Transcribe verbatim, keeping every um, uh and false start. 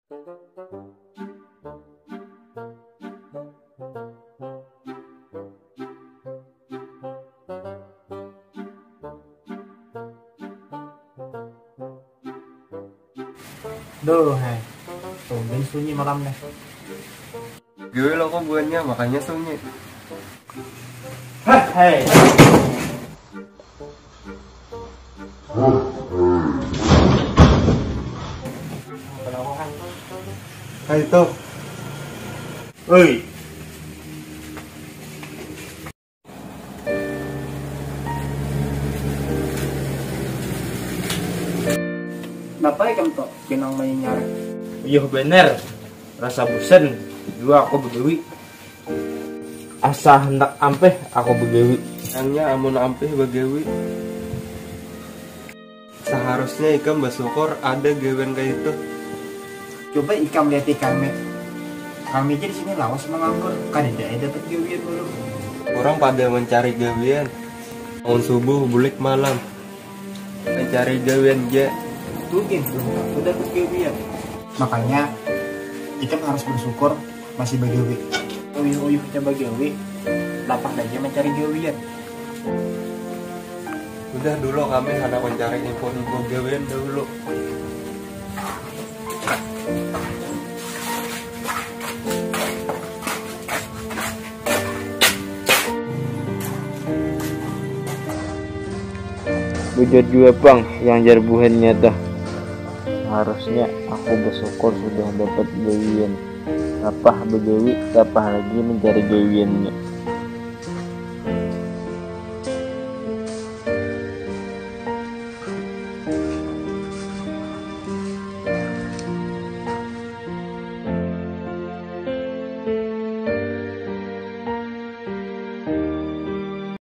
Duh, hai. Tumben sunyi malam nih. Gue lo kok buannya, makanya sunyi. Hah, hai. Hai, tuh. Oi. Napa ikam tu pinang manyinyar? Uyuh banar, rasa busen jua aku bagawi. Asa handak ampih aku bagawi. Nangnya amun ampih bagawi. Saharusnya ikam basukur ada gawian kaitu. Coba ikam lihat ikam, Mek. Kami aja di sini lawas menganggur, kadada ai dapat gawian dulu. Orang pada mencari gawian. Bangun subuh, bulik malam. Mencari gawian ja. Tuh, Gin, belum tentu dapat gawian. Makanya, ikam harus bersyukur masih bagawi. Uyuh-uyuhnya bagawi, lapar aja mencari gawian. Udah dulu kami hendak mencari info-info gawian dahulu. Bujur jua pang yang jar buhannya tuh. Harusnya aku bersyukur sudah dapat gawian. Lapah bagawi, lapah lagi mencari gawiannya.